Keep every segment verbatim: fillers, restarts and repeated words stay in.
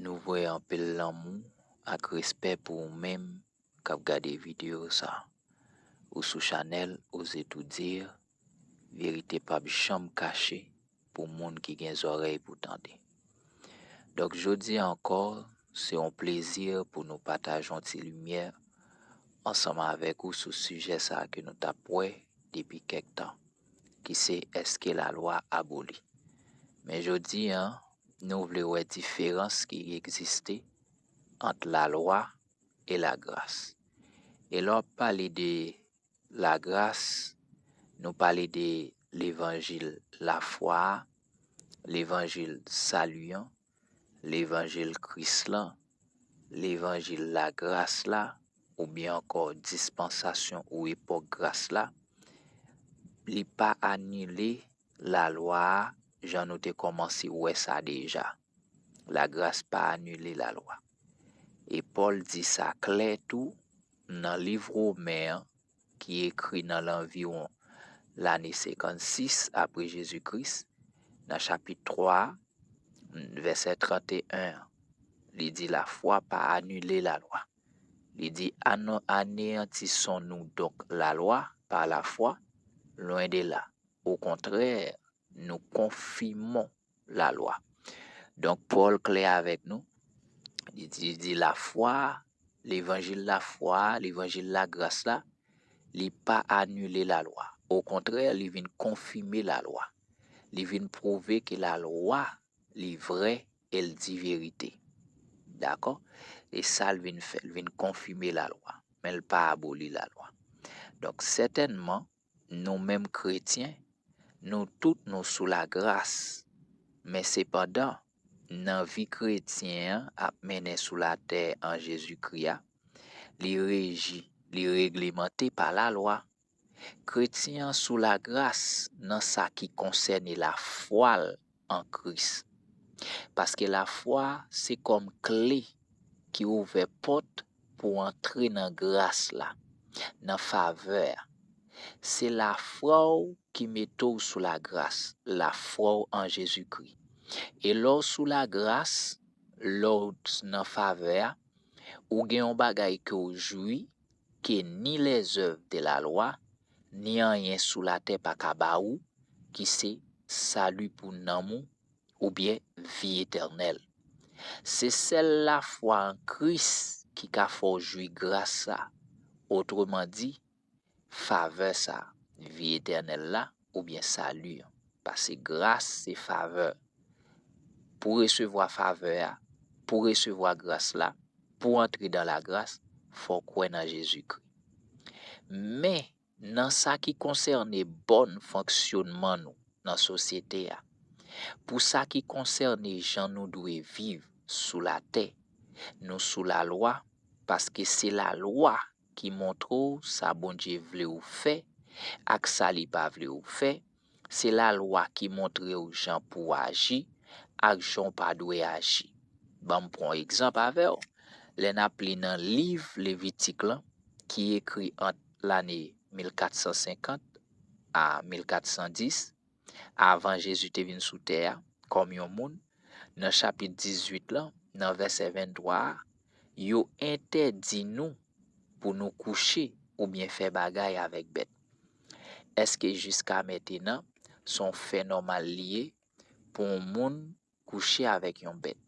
Nou voye anpil lanmou ak respè pou ou menm k ap gade videyo sa. Ou sou chanèl Oser Tout Dire, verite p ap janm kache pou moun ki gen zòrèy pou tande. Donk, jodi a ankò, se yon plezi pou nou pataje yon ti limyè ansanm avèk ou sou sijè sa a ke nou t ap wè depi kèk tan, ki se èske lalwa aboli. Men jodi a, nou vle wè diferans ki egziste ant lalwa e lagras. E lè w ap pale de lagras, nou pale de levanjil lafwa a, levanjil sali an, levanjil Kris lan, levanjil lagras la, oubyen ankò dispansasyon ou epòk gras la, li pa anile lalwa a, jan nou te kòmanse wè sa deja. Lagras pa anile lalwa. E Pòl di sa klè tou nan liv Women an, ki ekri nan lanviwon lane senkannsis apre Jezi Kris, nan chapit twa, vèsè trannteyen an. Li di, lafwa pa anile lalwa. Li di, ano-, aneyantison nou donk lalwa pa lafwa? Lwen de la. Okontrè, nou konfimon lalwa. Donk, Pòl klè avèk nou. Li di, li di lafwa, levanjil lafwa, levanjil lagras la, li pa anile lalwa. Okontrè, li vin konfime lalwa. Li vin pwouve ke lalwa, li vrè e l di verite. Dakò? E sa l vin fè, l vin konfime lalwa. Men l pa aboli lalwa. Donk, sètènman, nou menm kretyen, nou tout nou sou lagras. Men sepandan, nan vi kretyen an ap mennen sou latè an Jezikri a, li reji, li reglemante pa lalwa. Kretyen an sou lagras nan sa ki konsène lafwa l an Kris. Paske lafwa se kòm kle ki ouvè pòt pou antre nan gras la, nan favè a. Se lafwa w ki mete w sou lagras, lafwa w an Jezikri. E lè w sou lagras, lè w nan favè a, ou gen yon bagay ke w jwi, ke ni lèzèv de lalwa, ni anyen sou latè pa ka ba ou, ki se sali pou nanm ou, oubyen vi etènèl. Se sèl lafwa an Kris ki ka fè w jwi gras sa. Otreman di, favè sa, vi etènèl la, oubyen sali an. Paske gras se favè. Pou resevwa favè a, pou resevwa gras la, pou antre dan lagras, fò w kwè nan Jezikri. Men, nan sa ki konsène bòn fonksyonman nou nan sosyete a, pou sa ki konsène jan nou dwe viv sou latè, nou sou lalwa, paske se lalwa ki montre w sa Bondye vle w fè ak sa li pa vle w fè. Se lalwa ki montre w jan pou w aji ak jan w pa dwe aji. Ban m pran yon egzanp avè w. Lè n ap li nan liv Levitik lan, ki ekri ant lane mil kat san senkant a mil kat san dis, avan Jezi te vin sou tè a, kòm yon moun, nan chapit dizuit lan, nan vèsè venntwa a, yo entèdi nou pou nou kouche oubyen fè bagay avèk bèt. Èske jiska mentenan, se yon fè nòmal li ye pou yon moun kouche avèk yon bèt?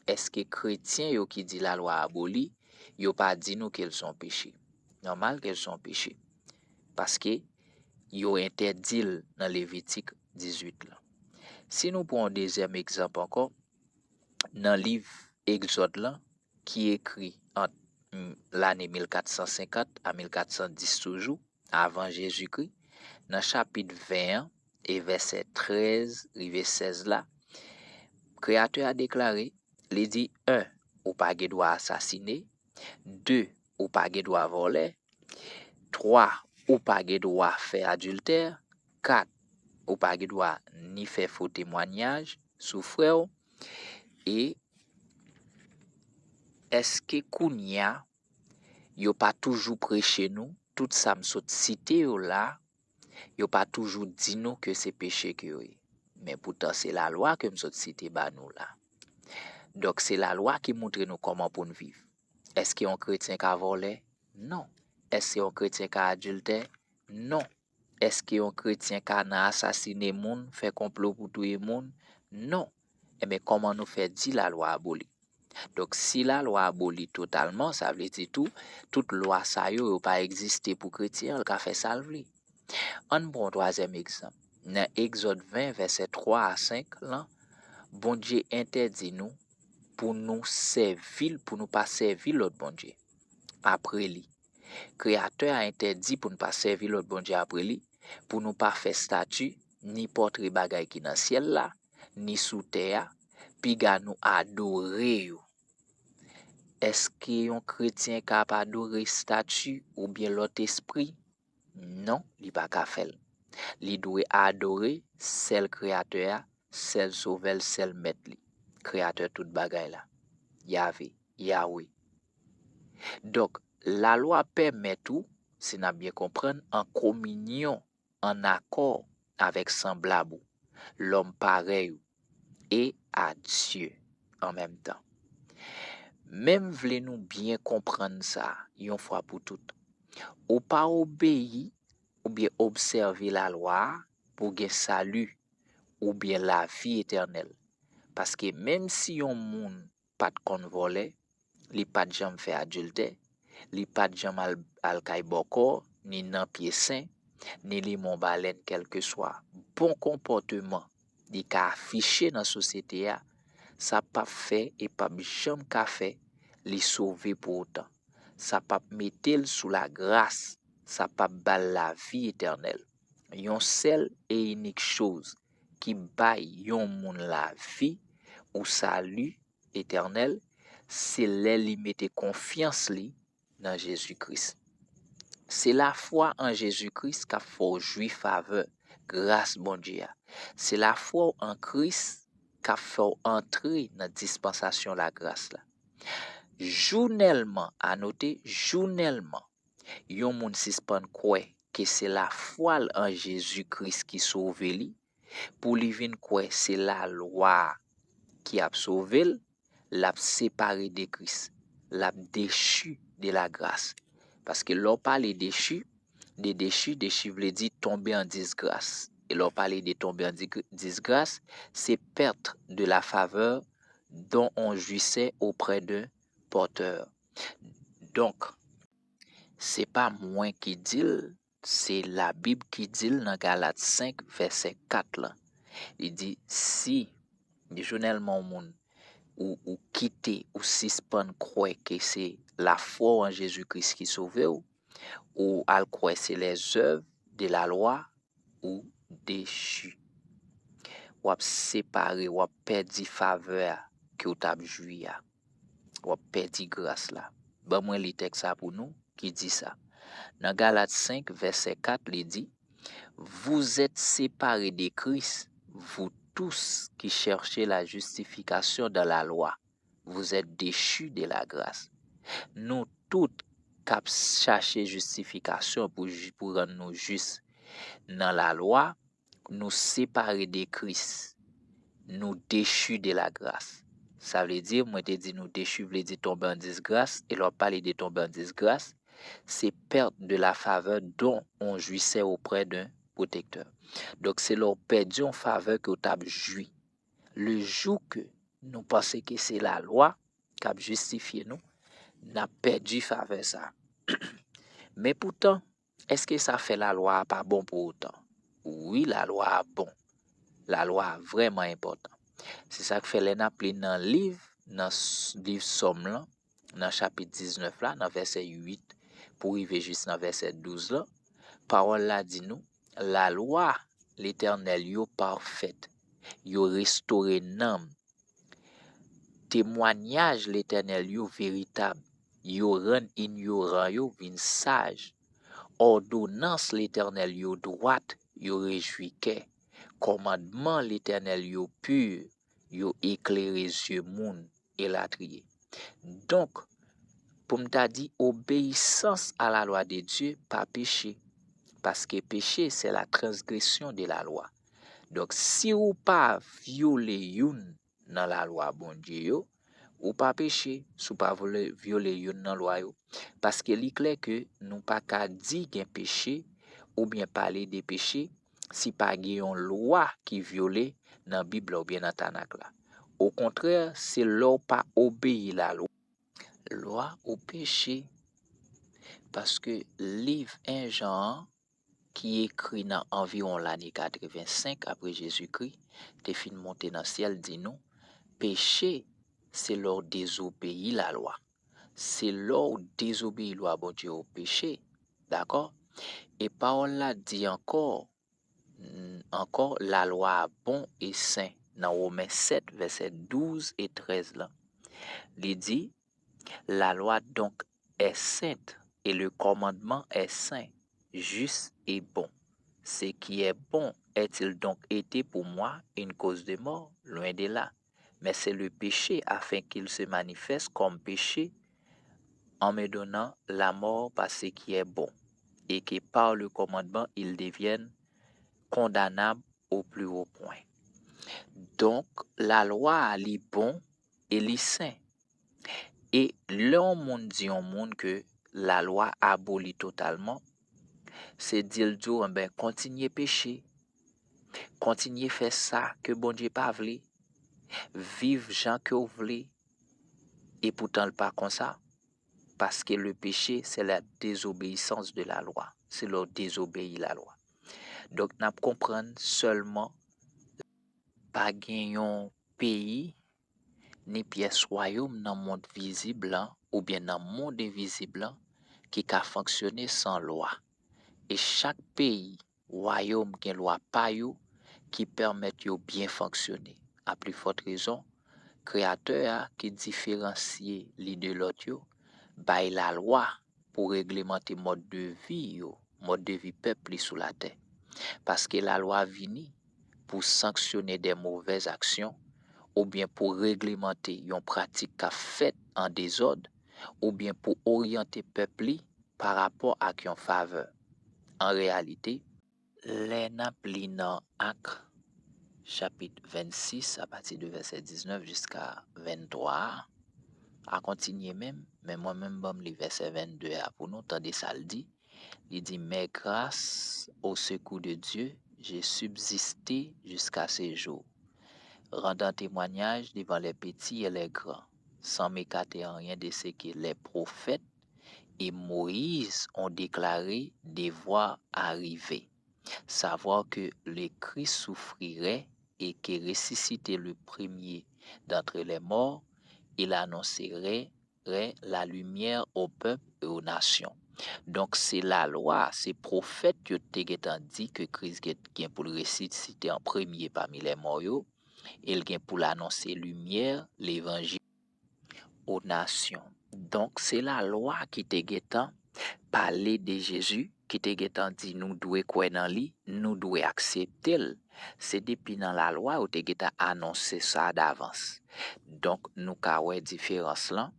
Èske kretyen yo ki di lalwa aboli, yo pa di nou ke l se yon peche? Nòmal ke l se yon peche. Paske yo entèdi l nan Levitik dizuit lan. Si nou pran yon dezyèm egzanp ankò, nan liv Egzòd lan, ki ekri ant, mm, lane mil kat san senkant a mil kat san dis toujou, avan Jezikri, nan chapit ven an e vèsè trèz rive sèz la, Kreyatè a deklare, li di, en, ou pa gen dwa asasine, de, ou pa gen dwa vòlè, twa, ou pa gen dwa fè adiltè, kat, ou pa gen dwa ni fè fo temwayaj sou frè w, e èske kounye a, yo pa toujou preche nou tout sa m sot site yo la, yo pa toujou di nou ke se peche ke yo ye? Men poutan se lalwa ke m sot site ba nou la. Donk, se lalwa ki montre nou kòman pou n viv. Èske yon kretyen ka vòlè? Non. Èske yon kretyen ka adiltè? Non. Èske yon kretyen ka nan asasine moun, fè konplo pou touye moun? Non. Ebyen, kòman nou fè di lalwa aboli? Donk, si lalwa aboli totalman, sa vle di tou, tout lwa sa yo, yo pa egziste pou kretyen an, l ka fè sa l vle. Ann pran yon twazyèm egzanp. Nan Egzòd ven, vèsè twa a senk lan, Bondye entèdi nou pou nou sèvi l, pou nou pa sèvi lòt bondye apre li. Kreyatè a entèdi pou n pa sèvi lòt bondye apre li, pou nou pa fè estati, ni pòtre bagay ki nan syèl la, ni sou tè a, piga nou adore yo. Èske yon kretyen ka ap adore estati oubyen lòt espri? Non, li pa ka fè l. Li dwe adore sèl Kreyatè a, sèl Sovè l, sèl Mèt li, Kreyatè tout bagay la, Yave, Yawe. Donk, lalwa pèmèt ou, si n ap byen konprann, an kominyon, an akò avèk sanblab ou, lòm parèy ou, e a Dye an menm tan. Men m vle nou byen konprann sa yon fwa pou tout. Ou pa obeyi oubyen obsève lalwa a pou w gen sali oubyen lavi etènèl. Paske menm si yon moun pa t konn vòlè, li pa t janm fè adiltè, li pa t janm al, al kay bòkò, ni nan pye sen, ni limen yon balèn, kèlkeswa bon konpòteman li ka afiche nan sosyete a, sa p ap fè e p ap janm ka fè li sove pou otan. Sa p ap mete l sou lagras, sa p ap ba l lavi etènèl. Yon sèl e inik choz ki bay yon moun lavi ou sali etènèl, se lè li mete konfyans li nan Jezi Kris. Se lafwa an Jezi Kris k ap fè w jwi favè, gras Bondye a. Se lafwa w an Kris k ap fè w antre nan dispansasyon lagras la. Jounèlman, anote, jounèlman, yon moun sispann kwè ke se lafwa l an Jezi Kris ki sove li, pou li vin kwè se lalwa a ki ap sove l, l ap separe de Kris, l ap dechi de lagras. Paske lè w pale dechi, de dechi, dechi vle di tonbe an disgras. E lè w pale de tonbe an digr-, disgras, se perte de la faveur dont on jouissait auprès d'un porteur. Donk, se pa mwen ki di l, se Labib ki di l nan Galat senk, vèsè kat lan. Li di, si jounèlman yon moun ou, ou kite, ou sispann kwè ke se lafwa w an Jezi Kris ki sove w, ou al kwè se lèzèv de lalwa, ou dechi. W ap separe, w ap pèdi favè a ke w t ap jwi a. W ap pèdi gras la. Ban mwen li tèks sa pou nou, ki di sa. Nan Galat senk, vèsè kat, li di, Vous êtes séparés de Christ, vous tous qui cherchez la justification dans la loi. Vous êtes déchus de la grâce. Nou tout k ap chache jistifikasyon pou, pou rann nou jis nan lalwa, nou separe de Kris. Nou dechi de lagras. Sa vle di, mwen te di nou dechi vle di tonbe an disgras, e lè w ap pale de tonbe an disgras, se perte de la faveur dont on jouissait auprès d'un protecteur. Donk, se lè w pèdi yon favè ke w t ap jwi. Le jou ke nou panse ke se lalwa k ap jistifye nou, n ap pèdi favè sa a. Men poutan, èske sa fè lalwa a pa bon pou otan? Wi, lalwa a bon. Lalwa a vrèman enpòtan. Se sa k fè lè n ap li nan liv, nan s-, liv Sòm lan, nan chapit diznèf la, nan vèsè uit pou rive jis nan vèsè douz lan, pawòl la di nou, lalwa Letènèl yo pafèt, yo restore nanm. Temwanyaj Letènèl yo veritab, yo rann inyoran yo vin saj. Òdonans Letènèl yo dwat, yo rejwi kè. Kòmandman Letènèl yo pi, yo eklere zye moun, elatriye. Donk, pou m ta di, obéissance à la loi de Dieu pa peche, paske peche, c'est la transgression de la loi. Donk, si ou pa vyole youn nan lalwa Bondye yo, ou pa peche si w pa vyole, vyole youn nan lwa yo. Paske li klè ke nou pa ka di gen peche oubyen pale de peche si pa gen yon lwa ki vyole nan Bib la oubyen nan Tanak la. Okontrè, se lè w pa obeyi lalwa, lwa ou peche. Paske liv en Jan an, ki ekri nan anviwon lane katrevensenk apre Jezikri, te fin monte nan syèl, di nou, peche, se lè w dezobeyi lalwa. Se lè w dezobeyi lwa Bondye ou peche. Dakò? E pawòl la di ankò, n-, ankò, lalwa a bon e sen. Nan Women sèt, vèsè douz e trèz la, li di, La loi donc est sainte et le commandement est saint, juste et bon. Ce qui est bon est-il donc été pour moi une cause de mort ? Loin de là. Mais c'est le péché, afin qu'il se manifeste comme péché en me donnant la mort par ce qui est bon, et que par le commandement il devienne condamnable au plus haut point. Donk, lalwa a li bon e li sen. E lè yon moun di yon moun ke lalwa aboli totalman, se di l di w, enben, kontinye peche, kontinye fè sa ke Bondye pa vle, viv jan ke w vle, e poutan l pa konsa, paske le péché, c'est la désobéissance de la loi, se lè w dezobeyi lalwa. Donk, n ap konprann sèlman pa gen yon peyi ni pyès wayòm nan mond vizib lan oubyen nan mond envizib lan ki ka fonksyone san lwa. E chak peyi, wayòm gen lwa pa yo ki pèmèt yo byen fonksyone. A pli fòt rezon, Kreyatè a, ki diferansye li de lòt yo, bay lalwa pou reglemante mòd de vi yo, mòd de vi pèp li sou latè. Paske lalwa vini pou sanksyone de movèz aksyon oubyen pou reglemante yon pratik k ap fèt an dezòd oubyen pou oryante pèp li pa rapò ak yon favè. An reyalite, lè n ap li nan Ak, chapit vennsis, apati de vèsè diznèf jiska venntwa a, a kontinye menm, men mwen menm ban m li vèsè vennde a pou nou tande sa l di. Li di, Mais grâce au secours de Dieu, j'ai subsisté jusqu'à ce jour, rendant témoignage devant les petits et les grands, sans m'écarter en rien de ce que les prophètes et Moïse ont déclaré devoir arriver, savoir que le Christ souffrirait et que ressuscité le premier d'entre les morts, il annoncerait la lumière au peuple et aux nations. Donk, se lalwa, se pwofèt yo te gentan di ke Kris gen, gen pou l resisite an premye pami lèmò yo, e l gen pou l anonse limyè, levanjil, aux nations. Donk, se lalwa ki te gentan pale de Jezi, ki te gentan di nou dwe kwè nan li, nou dwe aksepte l. Se depi nan lalwa yo te gentan anonse sa davans. Donk, nou ka wè diferans lan.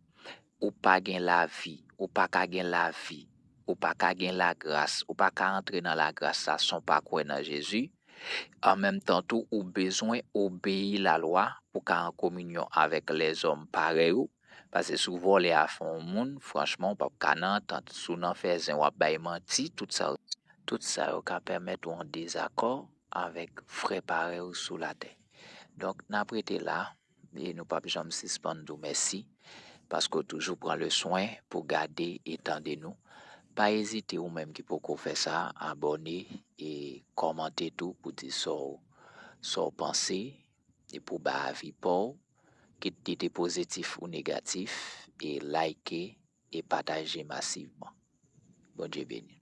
Ou pa gen lavi, ou pa ka gen lavi, ou pa ka gen lagras, ou pa ka antre nan lagras la san w pa kwè nan Jezi. An menm tan tou, ou bezwen obeyi lalwa pou ka an kominyon avèk lèzòm parèy ou. Paske si w vòlè afè yon moun, franchman, w p ap ka nan antant. Si w nan fè zen, w ap bay manti, tout sa, tout sa yo ka pèmèt ou an dezakò avèk frè parèy ou sou latè. Donk, n ap rete la, e nou p ap janm sispann di w mèsi, paske w toujou pran le swen pou gade e tande nou. Pa ezite, ou menm ki poko fè sa, abòne e kòmante tou pou di sa w, sa w panse, e pou bay avi pa w, kit li te pozitif ou negatif, e like e pataje masivman. Bondye beni nou.